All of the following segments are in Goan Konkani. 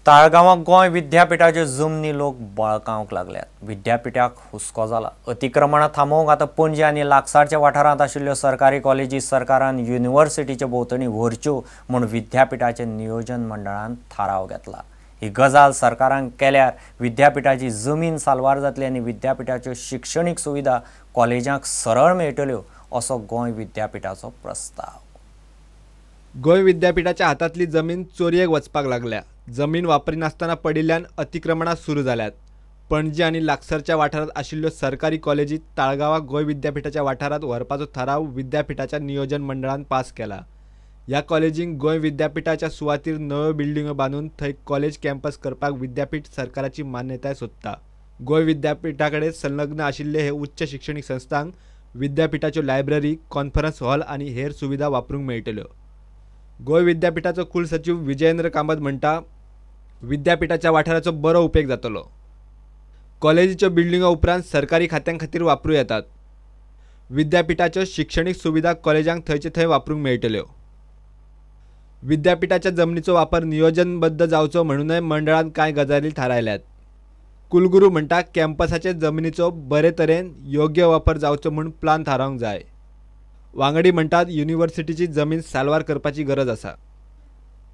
ताळगांवाक गोंय विद्यापीठाच्यो जमनी लोक बळकावंक लागल्यात. विद्यापीठाक हुस्को जाला. अतिक्रमणां थांबोवंक आतां पणजे आनी लागसारच्या वाठारांत आशिल्ल्यो सरकारी कॉलेजी सरकारान युनिव्हर्सिटीचे भोंवतणी व्हरच्यो म्हूण विद्यापीठाचे नियोजन मंडळान थाराव घेतला. ही गजाल सरकारान केल्यार विद्यापीठाची जमीन साल्वार जातली आनी विद्यापीठाच्यो शिक्षणीक सुविधा कॉलेजांक सरळ मेळटल्यो असो गोंय विद्यापीठाचो प्रस्ताव. गोंय विद्यापीठाच्या हातांतली जमीन चोरयेक वचपाक लागल्या. जमीन वापरिनासतना पडिल्ल्यान अतिक्रमणां सुरू जाल्यात. पणजे आनी लागसरच्या वाठारांत आशिल्ल्यो सरकारी कॉलेजी ताळगांवाक गोंय विद्यापीठाच्या वाठारांत व्हरपाचो थाराव विद्यापीठाच्या नियोजन मंडळान पास केला. ह्या कॉलेजींक गोंय विद्यापीठाच्या सुवातीर नव्यो बिल्डिंगो बांदून थंय कॉलेज कॅम्पस करपाक विद्यापीठ सरकाराची मान्यताय सोदता. गोंय विद्यापीठा कडेन संलग्न आशिल्ले हे उच्च शिक्षणीक संस्थांक विद्यापीठाच्यो लायब्ररी, कॉन्फरन्स हॉल आनी हेर सुविधा वापरूंक मेळटल्यो. गोंय विद्यापीठाचो कुलसचीव विजयेंद्र कामत म्हणटा, विद्यापीठाच्या वाठाराचो बरो उपेग जातलो. कॉलेजीच्यो बिल्डिंगो उपरांत सरकारी खात्यां खातीर वापरूं येतात. विद्यापीठाच्यो शिक्षणीक सुविधा कॉलेजांक थंयचे थंय वापरूंक मेळटल्यो. विद्यापीठाच्या जमनीचो वापर नियोजनबद्ध जावचो म्हणूनय मंडळान कांय गजाली थारायल्यात. कुलगुरू म्हणटा, कॅम्पसाचे जमनीचो बरे तरेन योग्य वापर जावचो म्हूण प्लान थारावंक जाय. वांगडी म्हणटात, युनिव्हर्सिटीची जमीन साल्वार करपाची गरज आसा.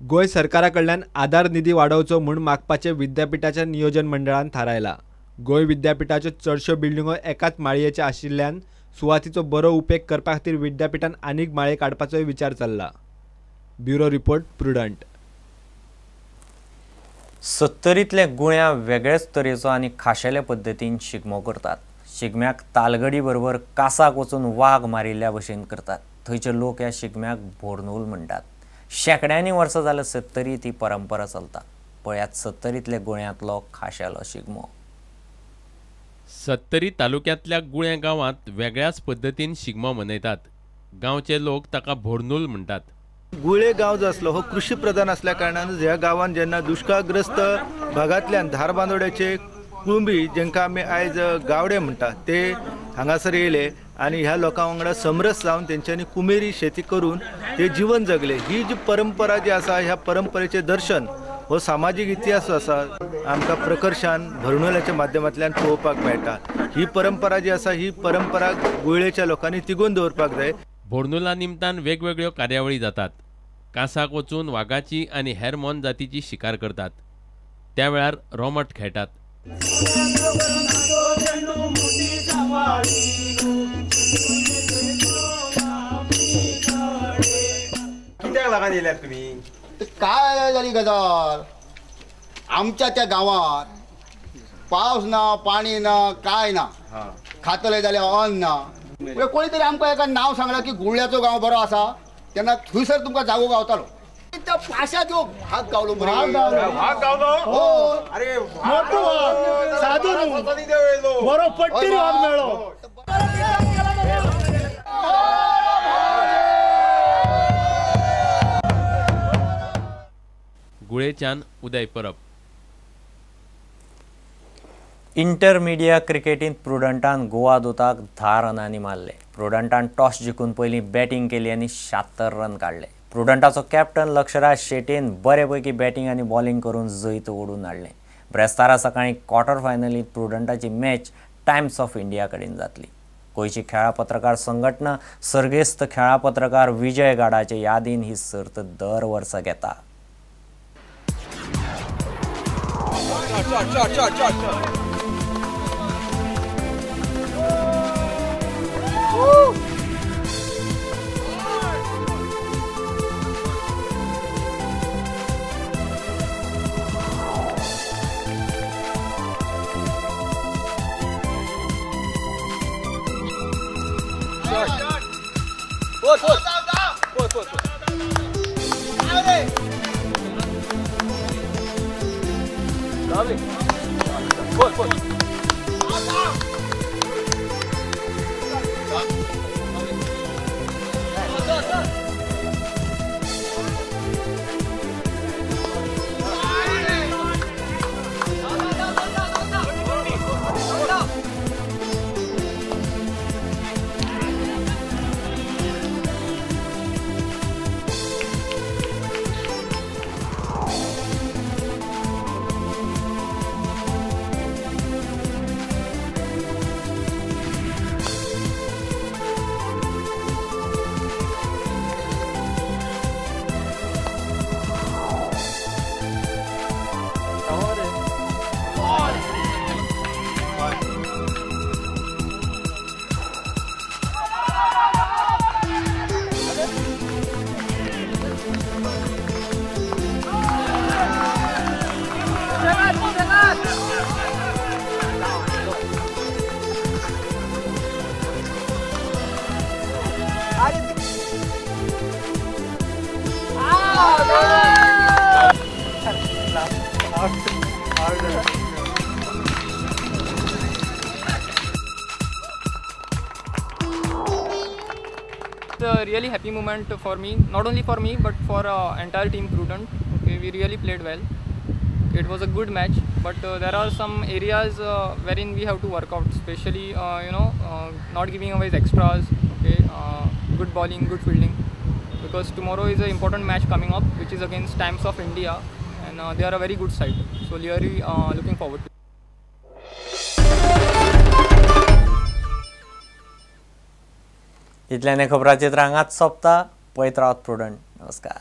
गोंय सरकारा कडल्यान आधार निधी वाडोवचो म्हूण मागपाचें विद्यापीठाच्या नियोजन मंडळान थारायला. गोंय विद्यापीठाच्यो चडश्यो बिल्डिंगो एकाच माळयेच्या आशिल्ल्यान सुवातीचो बरो उपेग करपा खातीर विद्यापीठान आनीक माळे काडपाचोय विचार चल्ला. Bureau report, Prudent. सत्तरींतले गुळ्या वेगळेच तरेचो आनी खाशेले पद्दतीन शिगमो करतात. शिगम्याक तालगडी बरोबर कासाक वचून वाग मारिल्ल्या भशेन करतात. थंयचे लोक ह्या शिगम्याक बोरनूल म्हणटात. शेंकड्यांनी वर्सां जाल्यार सत्तरी ती परंपरा चलता. पळयात सत्तरींतल्या गुळ्यांतलो खाशेलो शिगमो. सत्तरी तालुक्यांतल्या गुळ्या गांवांत वेगळ्याच पद्दतीन शिगमो मनयतात. गांवचे लोक ताका भोरनूल म्हणटात. गुळे गांव जो आसलो हो कृषी प्रधान असल्या कारणान ह्या गांवान जेन्ना दुष्काळग्रस्त भागांतल्यान धारबांदोड्याचे कुळंबी जेंका आमी आयज गावडे म्हणटा ते हांगासर येयले आनी ह्या लोकां वांगडा समरस जावन तेंच्यांनी कुमेरी शेती करून ते जिवन जगले. ही जी परंपरा जी आसा ह्या परंपरेचें दर्शन हो सामाजीक इतिहास आसा आमकां प्रकर्शान भरणुलाच्या माध्यमांतल्यान पळोवपाक मेळटा. ही परंपरा जी आसा ही परंपरा गुळेच्या लोकांनी तिगोवन दवरपाक जाय. भोरनुला निमतान वेगवेगळ्यो कार्यावळी जातात. कासाक वचून वागाची आनी हेर मोनजातीची शिकार करतात. त्या वेळार रोमट खेळटात. कित्याक लागून येयल्यात तुमी? काय जाली गजाल, आमच्या त्या गांवात पावस ना, पाणी ना, काय ना, खातले जाल्यार अन्न ना. कोणी तरी आमकां एका नांव सांगलां की गुळ्याचो गांव बरो आसा, तेन्ना थंयसर तुमकां जागो गावतालो. त्या पाशाचो भाग गावलो मरे. भाग गावलो? हो. अरे मोठो भाग, साधू न्हू, बरो पट्टीर भाग मेळ्ळो. गुळेच्यान उदय परब. इंटरमिडिया क्रिकेटींत प्रुडंटान गोवा दोताक 10 रनांनी मारले. प्रुडंटान टॉस जिखून पयलीं बॅटींग केली आनी 76 रन काडले. प्रुडंटाचो कॅप्टन लक्षराज शेटेन बरेपैकी बॅटींग आनी बॉलिंग करून जैत ओडून हाडलें. ब्रेस्तारा सकाळीं क्वॉर्टर फायनलींत प्रुडंटाची मॅच टायम्स ऑफ इंडिया कडेन जातली. गोंयची खेळां पत्रकार संघटना सर्गेस्त खेळां पत्रकार विजय गाडाचे यादीन ही सर्त दर वर्सा घेता. It's a really happy moment for me, not only for me but for entire team Prudent. Okay, we really played well. It was a good match, but there are some areas wherein we have to work out, especially not giving away extras. Okay, good bowling, good fielding, because tomorrow is an important match coming up, which is against Times of India, and they are a very good side. So really looking forward to it. इतल्याने खबराचित्र हांगाच सोंपता. पळयत रावात प्रुडंट. नमस्कार.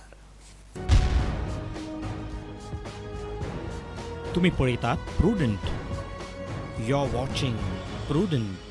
तुम्ही पळयतात Prudent. You are watching Prudent.